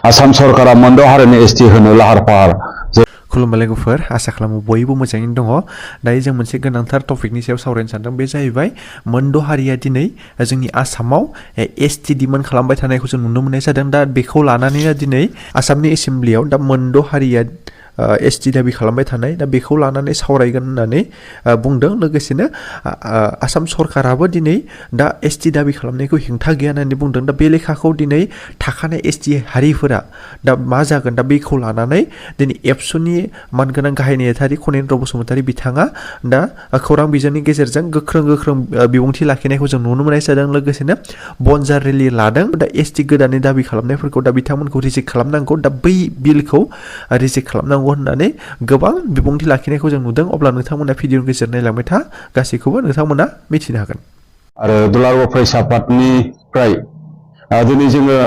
आसाम सरकारा मोनद' हारिनि एसटि होनो लाहार फाहार खुलुमबाय लोगोफोर आसा खालामो बयबो मोजाङैनो दङ दायो जों मोनसे गोनांथार टपिकनि सायाव सावरायनो सानदों बे जाहैबाय मोनद' हारिया दिनै जोंनि आसामाव एसटि डिमान्ड खालामबाय थानायखौ जों नुनो मोननाय जादों दा बेखौ लानानैनो दिनै आसामनि एसेम्ब्लियाव दा मोनद' हारिया एसटि दाबि खालामबाय थानाय दा बेखौ लानानै सावरायगोन होननानै बुंदों लोगोसेनो आसाम सरकाराबो दिनै दा एसटि दाबि खालामनायखौ हेंथा गैया होननानै बुंदों दा बे लेखाखौ दिनै थाखानाय एसटि हारिफोरा दा मा जागोन दा बेखौ लानानै दिनै एबसुनि मानगोनां गाहाय नेहाथारि खनेन्द्र बसुमतारी बिथाङा दा खौरां बिजोंनि गेजेरजों गोख्रों बिबुंथि लाखिनायखौ जों नुनो मोननाय जादों लोगोसेनो बनजार रेलि लादों दा एसटि गोदाननि दाबि खालामनायफोरखौ दा बिथांमोनखौ रिजेक्ट खालामनांगौ दा बै बिलखौ रिजेक्ट खालामनांगौ होननानै गोबां बिबुंथि लाखिनायखौ जों नुदों अब्ला नोंथांमोना भिडिअनि गेजेरजों नायलांबाय था गासैखौबो नोंथांमोना मिथिनो हागोन आरो दुलाराय बर' फरायसा आफादनिफ्राय दिनै जोङो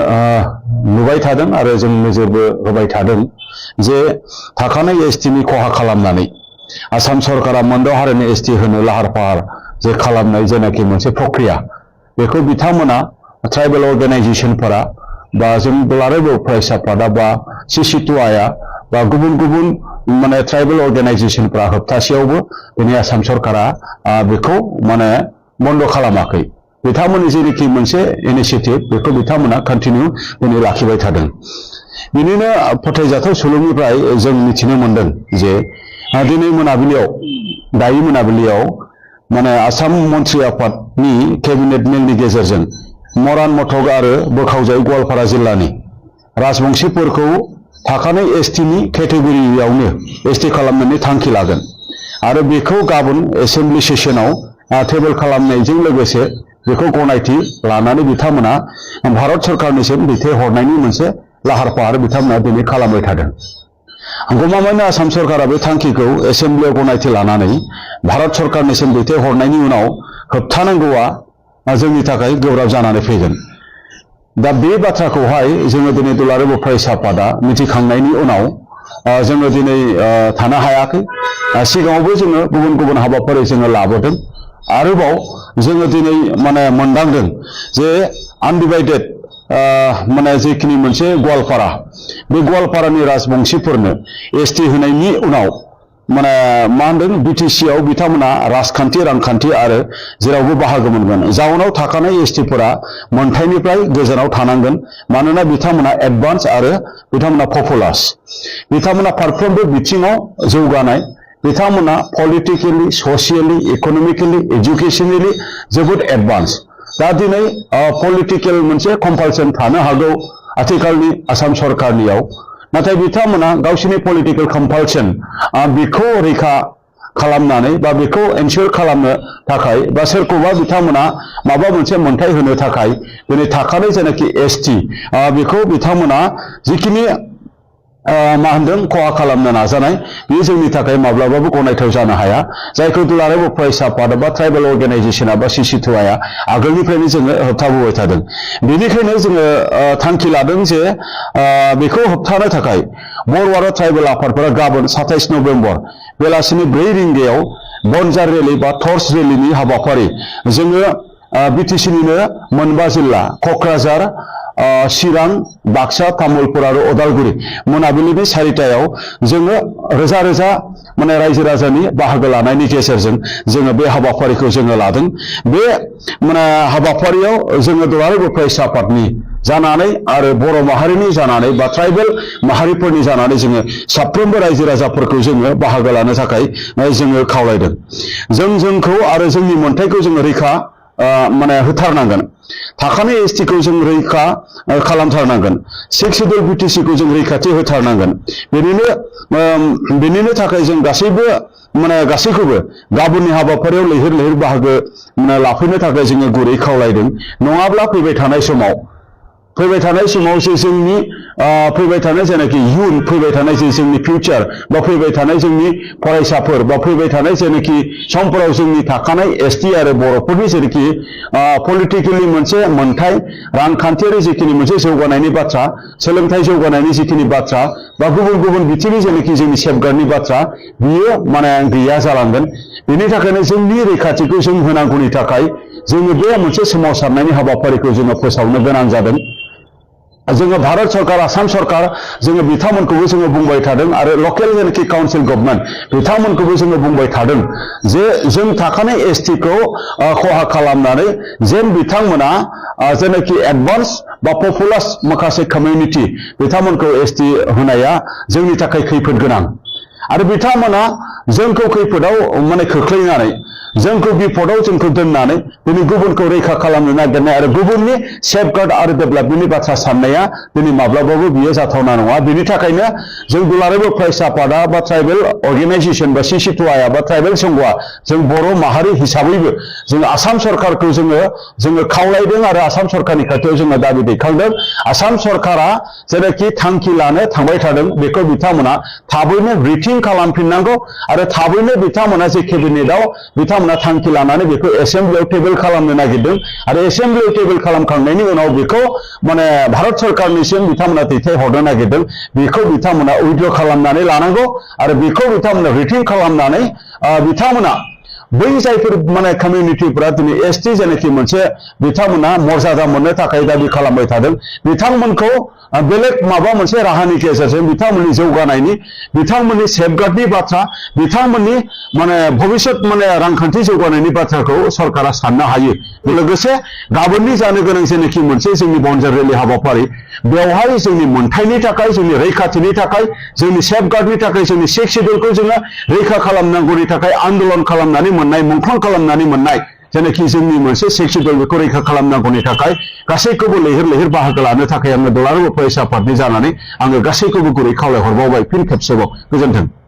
नुबाय थादों आरो जों नोजोरबो होबाय थादों जे थाखानाय एसटिनि खहा खालामनानै आसाम सरकारा मोनद' हारिनि एसटि होनो लाहार फाहार जे खालामनाय जेनाखि मोनसे प्रक्रिया बेखौ बिथांमोना ट्राइबेल अर्गानाइजेसनफोरा बा जों दुलाराय बर' फरायसा आफादा बा सिसिटुआया बा गुबुन गुबुन माने ट्राइबेल अर्गानाइजेसनफोरा होबथासेयावबो दिनै आसाम सरकारा बेखौ माने बन्द' खालामाखै बिथांमोननि जेनोखि मोनसे इनिसियेटिभ बेखौ बिथांमोना कन्टिनिउ दिनै लाखिबाय थादों बिनिनो फोथायजाथाव सुलुंनिफ्राय जों मिथिनो मोनदों जे दिनै दायो मोनाबिलियाव माने आसाम मन्त्रि आफादनि केबिनेट मेलनि गेजेरजों मरान मथक आरो बोखावजायै गवालपारा जिल्लानि राजबंशिफोरखौ थाखानाय एसटिनि केटेगरियावनो एसटि खालामनायनि थांखि लागोन आरो बेखौ गाबोन एसेम्ब्लि सेसनाव टेबोल खालामनायजों लोगोसे बेखौ गनायथि लानानै बिथांमोना भारत सरकारनिसिम दैथायहरनायनि मोनसे लाहार फाहार बिथांमोना दिनै खालामबाय थादों गमामायैनो आसाम सरकारा बे थांखिखौ एसेम्ब्लियाव गनायथि लानानै भारत सरकारनिसिम दैथायहरनायनि उनाव होबथानांगौआ जोंनि थाखाय गोब्राब जानानै फैगोन दा बे बाथ्राखौहाय जोङो दिनै दुलाराय बर' फरायसा आफादा मिथिखांनायनि उनाव जोङो दिनै थानो हायाखै सिगाङावबो जोङो गुबुन गुबुन हाबाफारि जोङो लाबोदों आरोबाव जोङो दिनै माने मोनदांदों जे आनडिभाइडेड माने जिखिनि मोनसे गवालपारा बे गवालपारानि राजबंशिफोरनो एसटि होनायनि उनाव माने मा होनदों बिटिसिआव बिथांमोना राजखान्थि रांखान्थि आरो जेरावबो बाहागो मोनगोन जाउनाव थाखानाय एसटिफोरा मोनथायनिफ्राय गोजानाव थानांगोन मानोना बिथांमोना एडभान्स आरो बिथांमोना पपुलास बिथांमोना फारफ्रोमबो बिथिङाव जौगानाय बिथांमोना पलिटिकेलि ससियेलि इक'नमिकेलि एजुकेसनेलि जोबोद एडभान्स दा दिनै पलिटिकेल मोनसे कम्पालसन थानो हागौ आथिखालनि आसाम सरकारनियाव नाथाय बिथांमोना गावसोरनि पलिटिकेल कम्पालसन बेखौ रैखा खालामनानै बा बेखौ एनश्योर खालामनो थाखाय बा सोरखौबा बिथांमोना माबा मोनसे मोनथाय होनो थाखाय दिनै थाखानाय जेनाखि एसटि बेखौ बिथांमोना जिखिनि मा होनदों खहा खालामनो नाजानाय बेयो जोंनि थाखाय माब्लाबाबो गनायथाव जानो हाया जायखौ दुलाराय बर' फरायसा आफाद बा ट्राइबेल अर्गानाइजेसना बा सिसिटुआया आगोलनिफ्रायनो जोङो होबथाबोबाय थादों बेनिखायनो जोङो थांखि लादों जे बेखौ होबथानो थाखाय बर' आरो ट्राइबेल आफादफोरा गाबोन 27 नभेम्बर बेलासिनि 4 रिंगायाव बनजार रेलि बा टर्च रेलिनि हाबाफारि जोङो बिटिसिनिनो मोनबा जिल्ला क'क्राझार चिरां बाक्सा तामुलपुर आरो उदालगुरि मोनाबिलिनि 4टायाव जोङो रोजा रोजा माने रायजो राजानि बाहागो लानायनि गेजेरजों जोङो बे हाबाफारिखौ जोङो लादों बे माने हाबाफारियाव जोङो दुलाराय बर' फरायसा आफादनि जानानै आरो बर' माहारिनि जानानै बा ट्राइबेल माहारिफोरनि जानानै जोङो साफ्रोमबो रायजो राजाफोरखौ जोङो बाहागो लानो थाखाय जोङो खावलायदों जोंखौ आरो जोंनि मोनथायखौ जोङो रैखा माने होथारनांगोन थाखानाय एसटिखौ जों रैखा खालामथारनांगोन 6 सिडिउल बिटिसिखौ जों रैखाथि होथारनांगोन बेनिनो थाखाय जों गासैखौबो गाबोननि हाबाफारियाव लैहोर लैहोर बाहागो लाफैनो थाखाय जोङो गुरै खावलायदों नङाब्ला फैबाय थानाय समाव जे जोंनि फैबाय थानाय जेनाखि इयुन फैबाय थानाय जे जोंनि फिउचार बा फैबाय थानाय जोंनि फरायसाफोर बा फैबाय थानाय जेनाखि समफोराव जोंनि थाखानाय एसटि आरो बर'फोरनि जेनाखि पलिटिकेलि मोनसे मोनथाय रांखान्थियारि जिखिनि मोनसे जौगानायनि बाथ्रा सोलोंथाइ जौगानायनि जिखिनि बाथ्रा बा गुबुन गुबुन बिथिंनि जेनाखि जोंनि सेफगार्डनि बाथ्रा बियो माने गैया जालांगोन बेनि थाखायनो जोंनि रैखाथिखौ जों होनांगौनि थाखाय जोङो बे मोनसे सोमावसारनायनि हाबाफारिखौ जोङो फोसावनो गोनां जादों जोङो भारत सरकार आसाम सरकार जोङो बिथांमोनखौबो जोङो बुंबाय थादों आरो लकेल जेनाखि काउन्सिल गभर्नमेन्ट बिथांमोनखौबो जोङो बुंबाय थादों जे जों थाखानाय एसटिखौ खहा खालामनानै जेन बिथांमोना जेनाखि एडभान्स बा पपुलास माखासे कमिउनिटि बिथांमोनखौ एसटि होनाया जोंनि थाखाय खैफोद गोनां आरो बिथांमोना जोंखौ खैफोदाव माने खोख्लैनानै जोंखौ बिपदाव जोंखौ दोननानै दिनै गुबुनखौ रैखा खालामनो नागिरनाय आरो गुबुननि सेफगार्ड आरो डेभेलपमेन्टनि बाथ्रा साननाया दिनै माब्लाबाबो बियो जाथावना नङा बेनि थाखायनो जों दुलाराय बर' फरायसा आफादा बा ट्राइबेल अर्गेनाइजेसन बा सिसिटुआया बा ट्राइबेल संघआ जों बर' माहारि हिसाबैबो जों आसाम सरकारखौ जोङो खावलायदों आरो आसाम सरकारनि खाथियाव जोङो दाबि दैखांदों आसाम सरकारा जेनाखि थांखि लानो थांबाय थादों बेखौ बिथांमोना थाबैनो रिथिं खालामफिननांगौ आरो थाबैनो बिथांमोना जे केबिनेटआव बिथांमोना थांखि लानानै बेखौ एसेम्बलियाव टेबोल खालामनो नागिरदों आरो एसेम्बलियाव टेबोल खालामखांनायनि उनाव बेखौ माने भारत सरकारनिसिम बिथांमोना दैथायहरनो नागिरदों बेखौ बिथांमोना उइड्र खालामनानै लानांगौ आरो बेखौ बिथांमोना रिटिं खालामनानै बिथांमोना बै जायफोर माने कमिउनिटिफोरा दिनै एसटि जेनाखि मोनसे बिथांमोना मर्यादा मोननो थाखाय दाबि खालामबाय थादों बिथांमोनखौ बेलेग माबा मोनसे राहानि गेजेरजों बिथांमोननि जौगानायनि बिथांमोननि सेफगार्डनि बाथ्रा बिथांमोननि माने भबिष्यत माने रांखान्थि जौगानायनि बाथ्राखौ सरकारा साननो हायो लोगोसे गाबोननि जानो गोनां जेनाखि मोनसे जोंनि बाउन्डारि रेलि हाबाफारि बेवहाय जोंनि मोनथायनि थाखाय जोंनि रैखाथिनि थाखाय जोंनि सेफगार्डनि थाखाय जोंनि सिक्स सिडिउलखौ जोङो रैखा खालामनांगौनि थाखाय आन्दलन खालामनानै मोननाय मुंख्लं खालामनानै मोननाय जेनाखि जोंनि मोनसे सिक्स सिडिउल बेखौ रैखा खालामनांगौनि थाखाय गासैखौबो लैहोर लैहोर बाहागो लानो थाखाय आङो दुलाराय बर' फरायसा आफादनि जानानै आङो गासैखौबो गुरै खावलायहरबावबाय फिन खेबसेबाव गोजोन्थों।